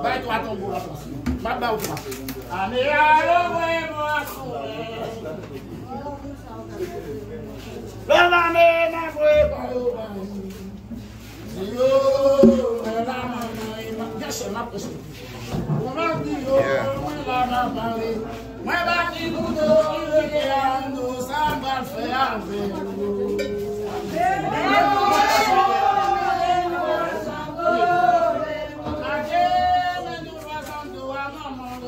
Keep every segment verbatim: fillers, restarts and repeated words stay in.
Bay twa tonbo la. M ap ba w twa. Ane a yo voye mò a sou mwen. Lòt ane m ap voye ba yo ba yo. Di yo, mwen la m ap manje, m ap gen chè, m ap preche. Ou mèt di yo, mwen la m ap pale. Mwen pa di nou do, rete a nou, sa m pral fè avè nou. Adye, men nou fè sa m do a manman.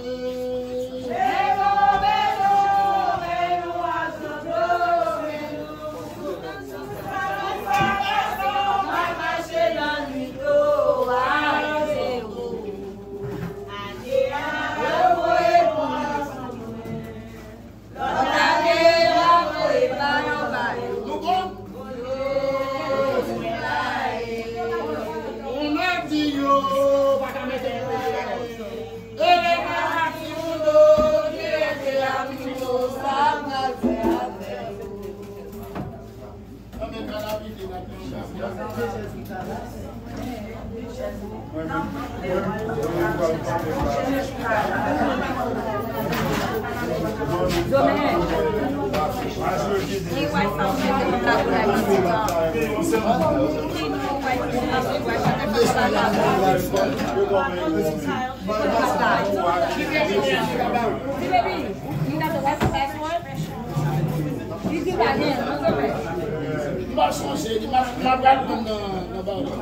M ap sonje li, m ap, m ap pral pran nan, nan bawon.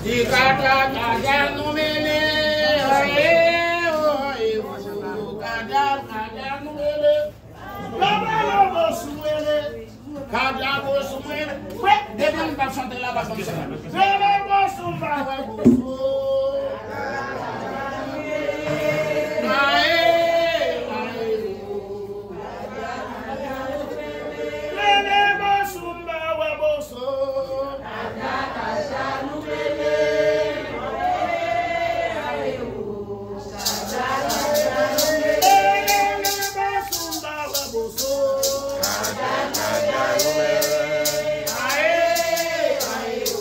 Di kata kata nou mele, aye, oye, kata kata nou mele. Laba laba sou mele. Kata bo sou mele. Wè, depi m t ap chante la, pa konn sa. Mele bo sou m pa wè bo sou. Aye, aye. Lele bo sou m pa wè bo sou. Lele bo sou m pa wè bo sou. Aye, aye, o.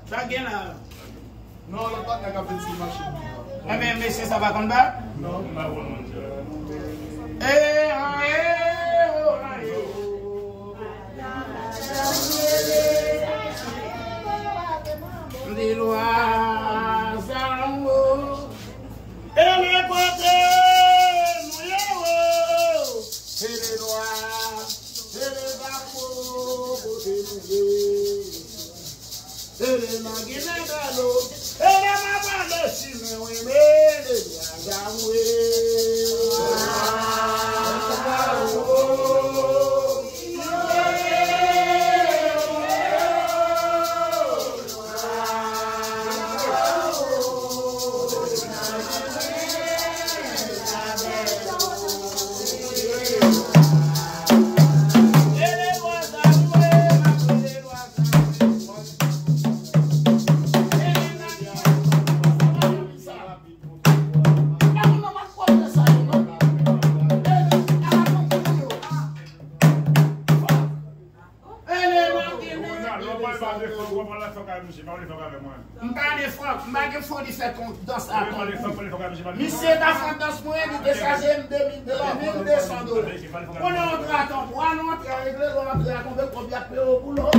Sa gen la? Non, lòt patnè k ap vin sou machin. Enben, mesye sa pa konn bat? Non, m pa konn, monchè. E, an, e, o, an, e, o. Li lwa zango. Ele kote nou ye o. Ele lwa, ele zango kote nou ye. Ele nan Ginen Bèlo. Ele nan Bèlo si mwen wè mele. M pa de fòk, m pa gen fò li fè dans ak yon moun. Misye ta fè dans pou mwen, li te chaje m de mil, de mil de san dola. Konnen yon tra tanpwa, nou antre a regle, nou antre a tonbe, kòb y ap peye w pou lò.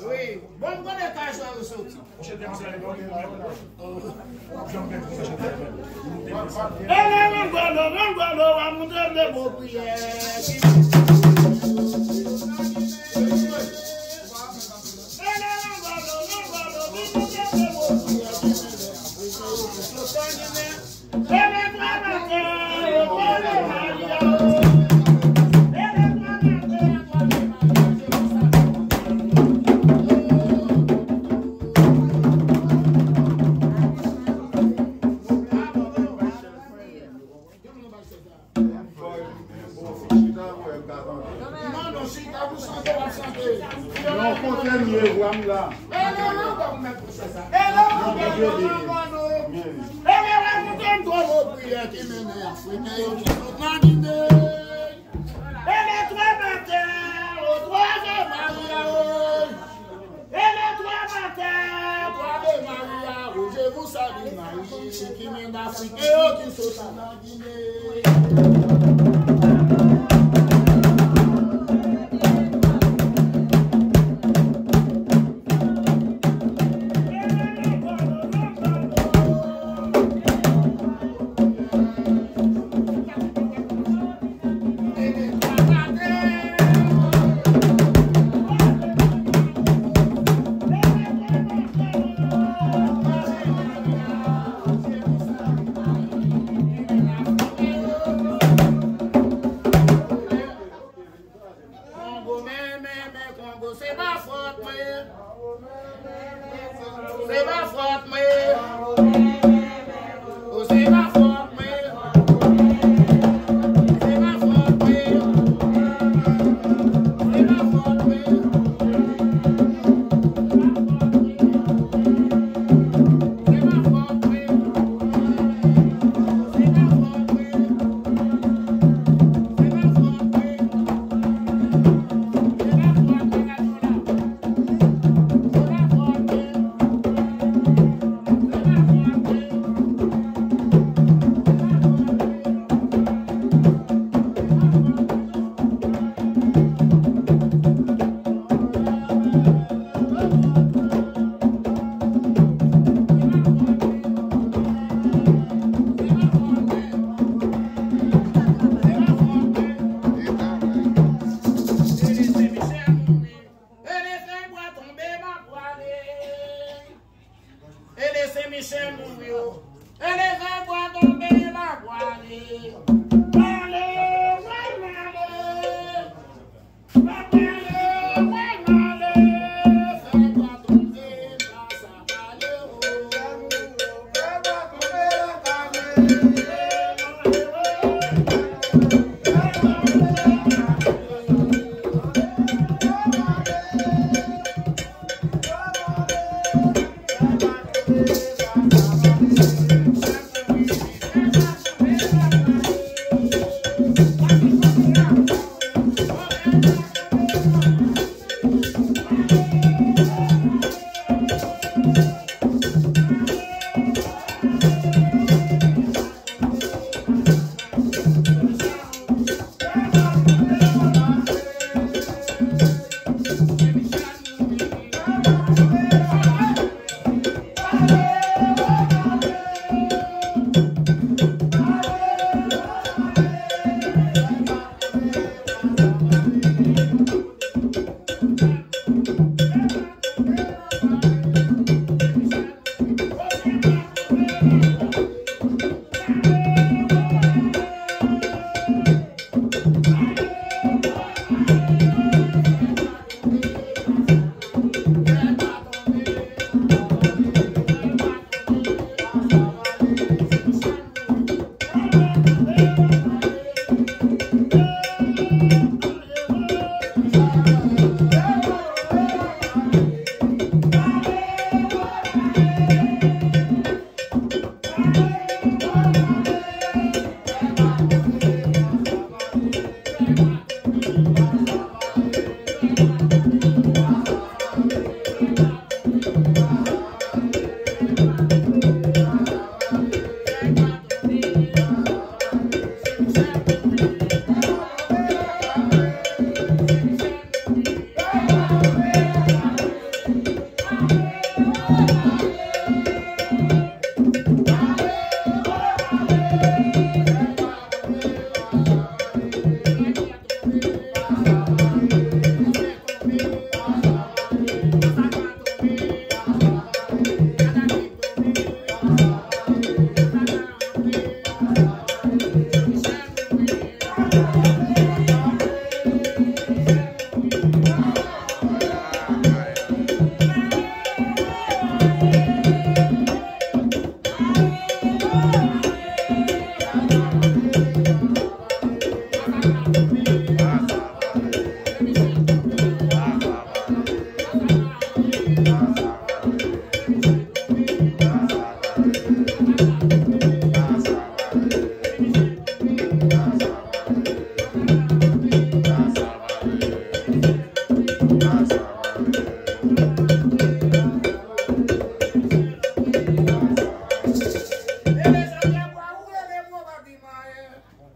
Wi, bon, m konnen kay sa yo soti. Ele nan golo, nan golo, a moun tande mo priyè. Ele nan golo, nan golo, a moun tande mo priyè. Non, non, chita pou chante, w ap chante. Non, kote m ye, vwa m la. Ele nan golo, nan golo, a moun tande mo priyè ki mennen Afriken yo ki sot nan Gine. Ele twa matè, o twa Ave Maria, o. Ele twa matè, twa Ave Maria, o Jerusalem, Maria, ki mennen Afriken yo ki sot nan Gine. Kongo, men, men, men, Kongo, se pa fòt mwen. Se pa fòt mwen. O, se pa fòt mwen. Se pa fòt mwen. Se pa fòt mwen. Se pa fòt mwen. Elefe bwa tonbe, m ap prale. Ele Sen Michèl mouri o. Elefe bwa tonbe, m ap prale. Prale, mwen prale. M ap prale, mwen prale. Fè bwa tonbe, m pase.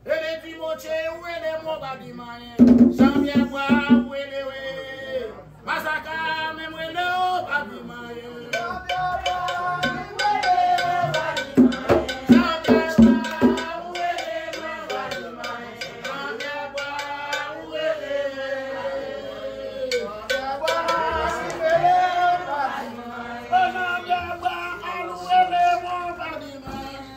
Rele Timoche, ou rele mwen, pa di m anyen. Janvyè bwa, ou rele, we. Masaka, menm rele, ou pa di m anyen. Janvyè bwa, ou rele mwen, pa di m anyen. Janvyè bwa, ou rele, we. Janvyè bwa, ou rele mwen, pa di m anyen.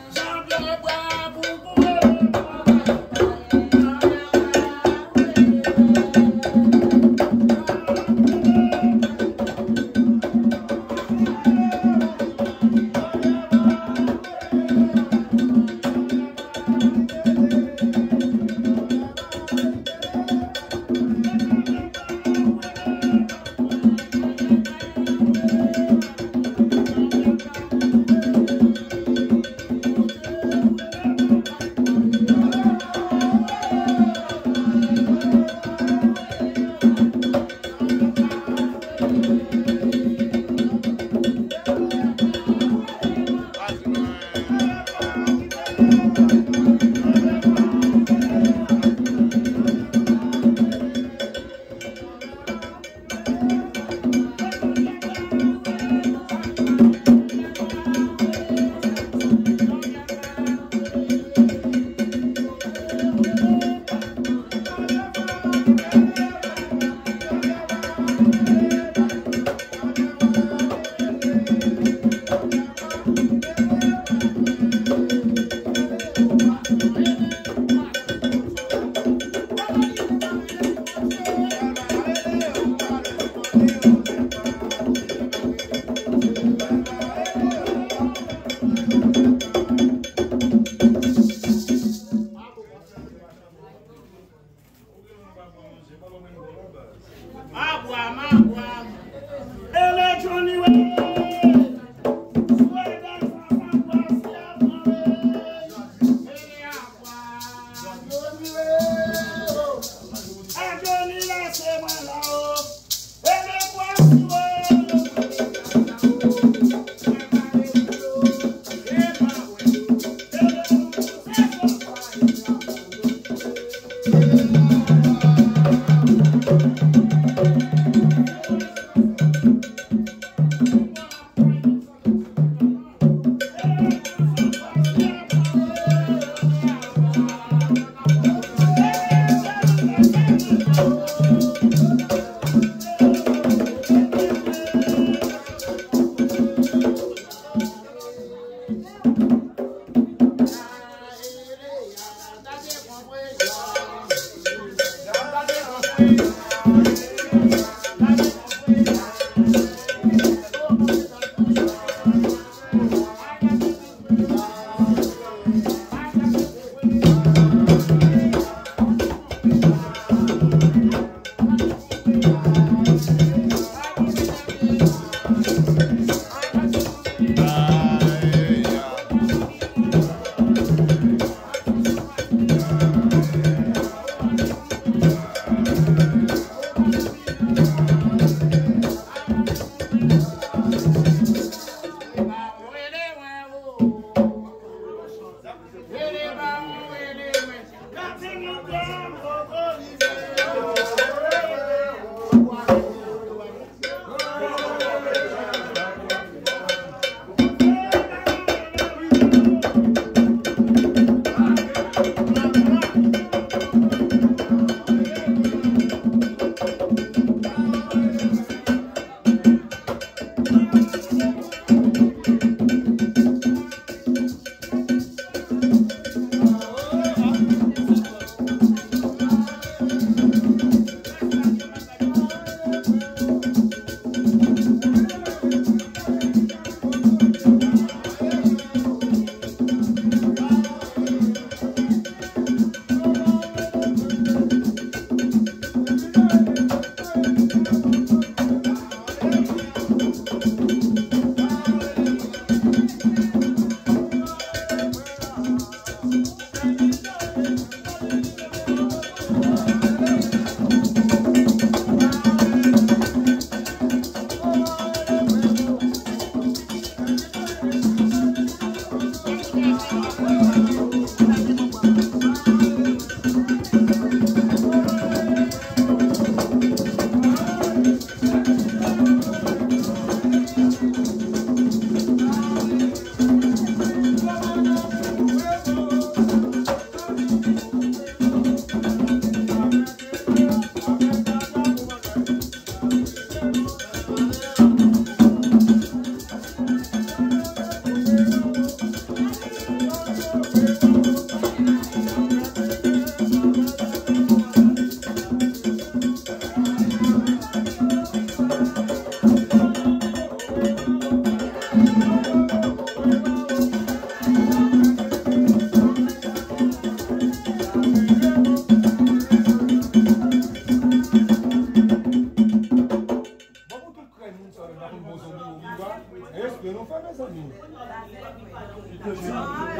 Bon, pou tout krèy moun sa yo, n ap bon zanmi yo viva. Respè nou fè, mezanmi.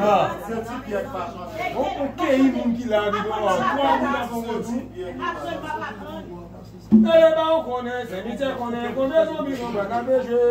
Ah. Bon, on keyi moun ki la, nou twa moun nan fon moun. Ele ba ou konnen, se mi te konnen, konbyen zanmi nou pral nan beje.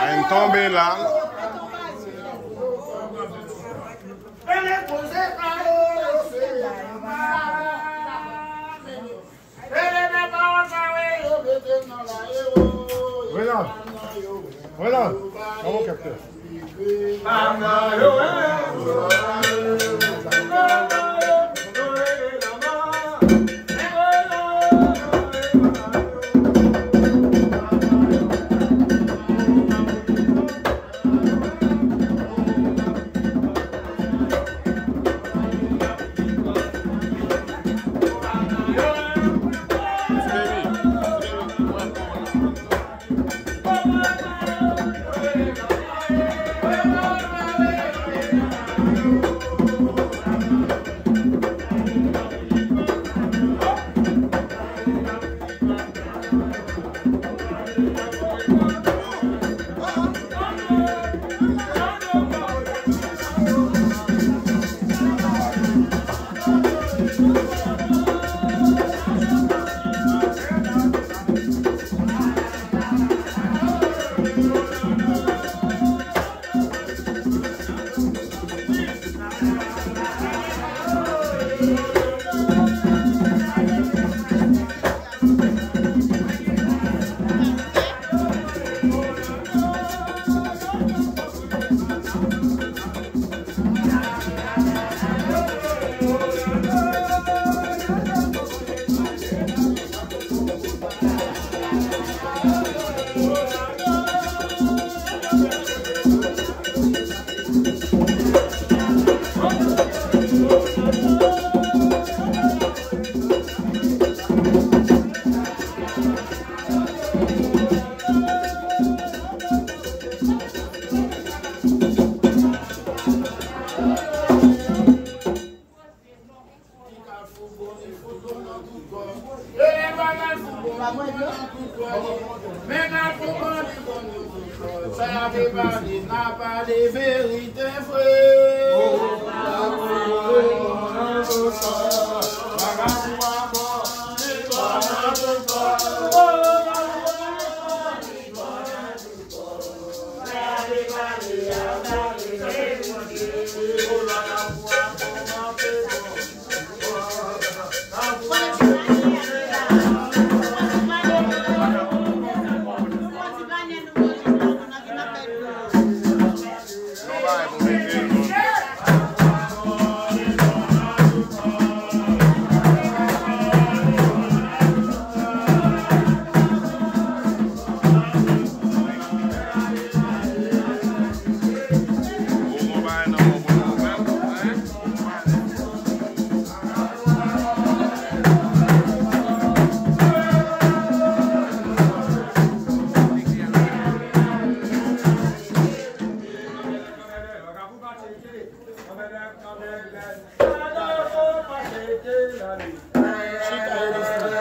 Ay, m tonbe la. Renan, Renan, an bon kèk tè. Sa te pale, n a pale verite vre.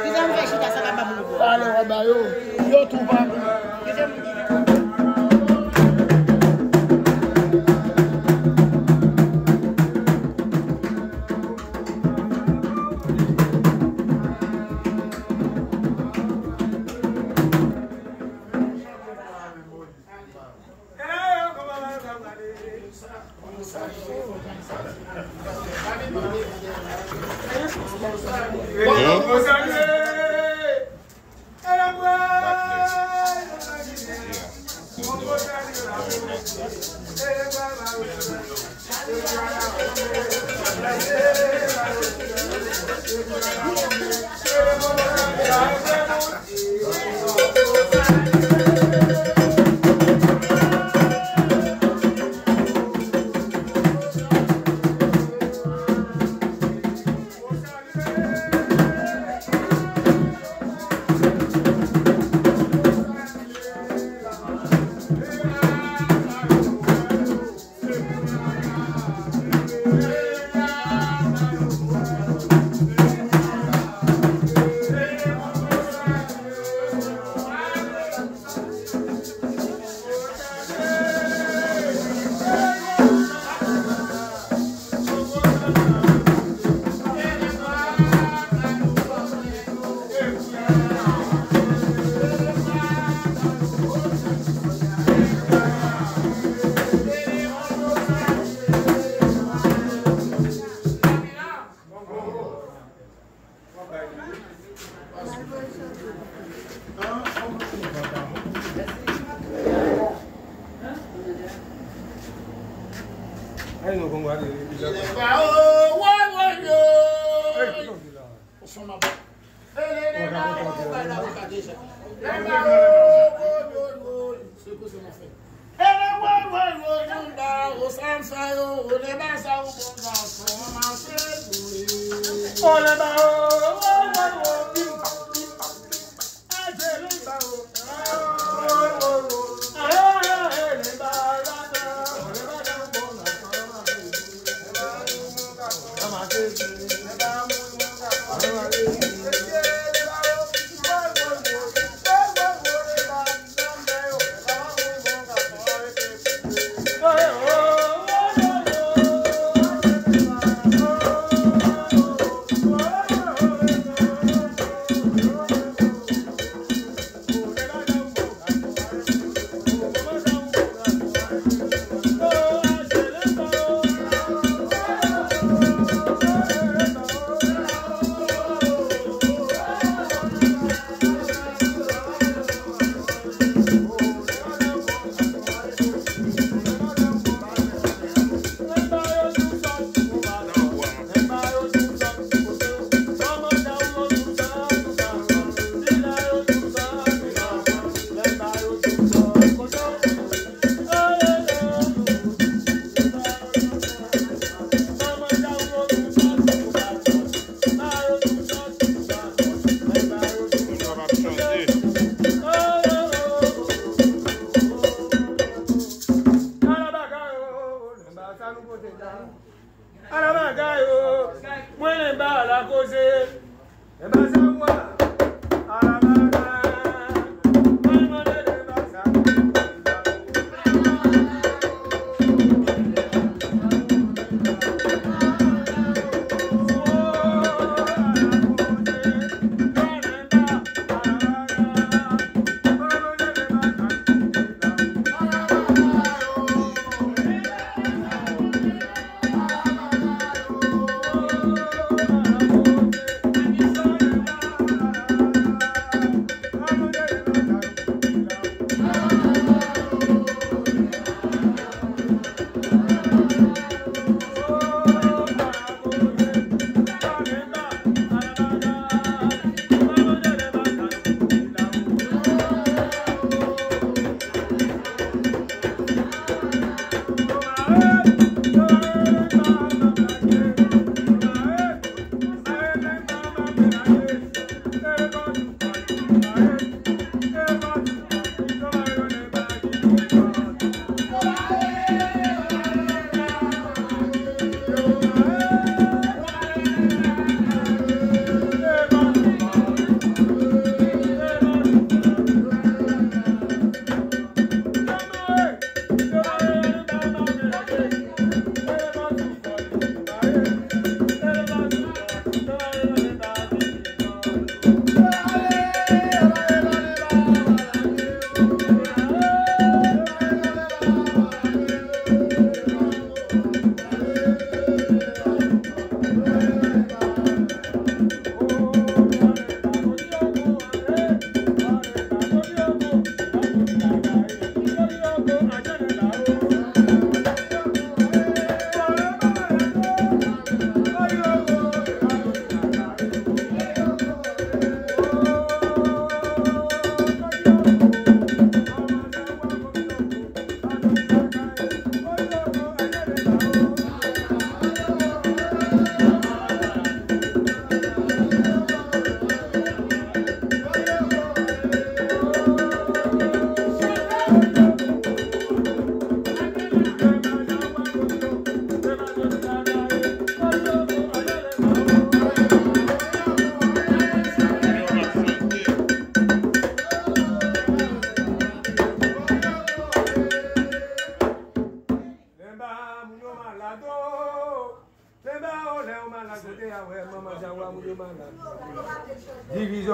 Kite m fè chita, sa ka ban m repò. Ale, w ap ba yo. Yo tou pa bon.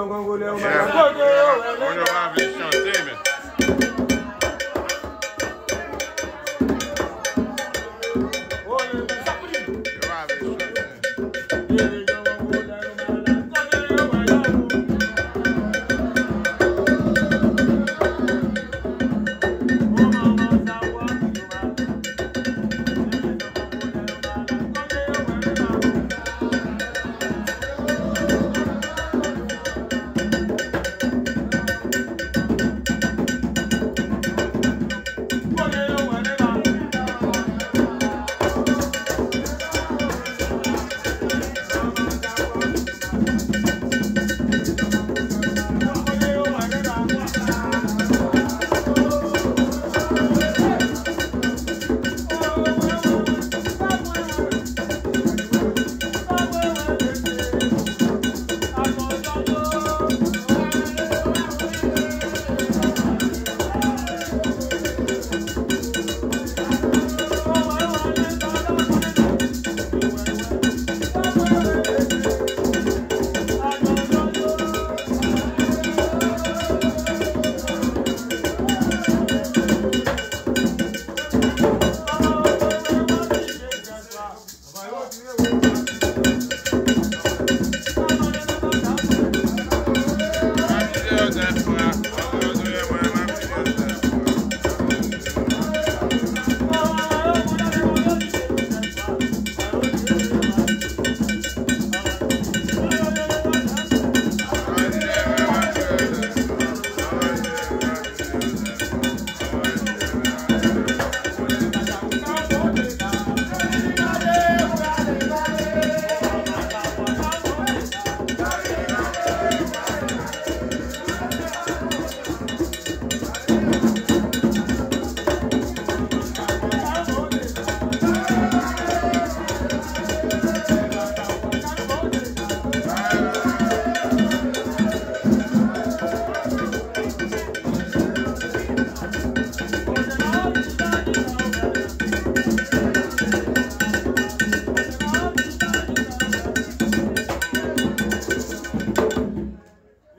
Yeah. Moun yo pa vle chante, men. Yo pa vle chante.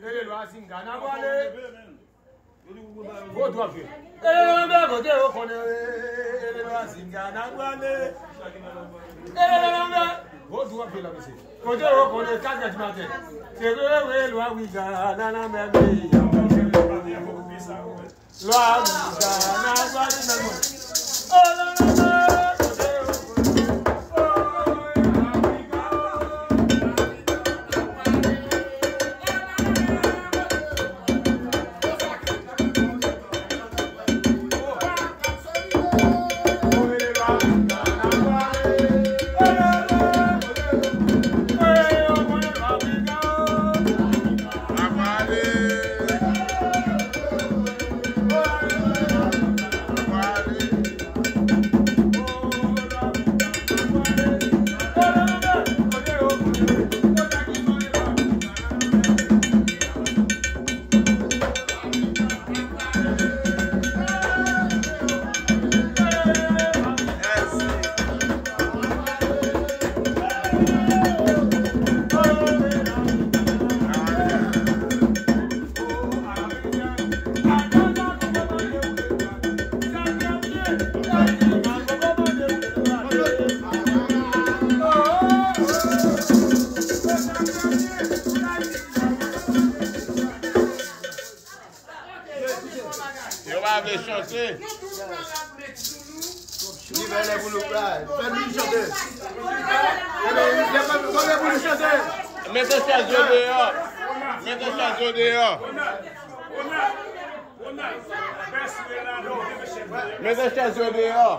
Lele lwa zinga nan pwale. Vodou ap jwe. Elele lanmè, kote yo konnen. Elele lwa zinga nan pwale. Elele lanmè, vodou ap jwe la, mesye. Kote yo konnen, kat è di maten. Se vre, vre, lwa zinga nan lanmè, peyi a. Lwa zinga nan pwale, nan pwale. Yo pa vle chante. Li fè lè pou nou, fè nou chante. Fè lè pou nou chante. Mete chèz yo deyò. Mete chèz yo deyò. Mete chèz yo deyò.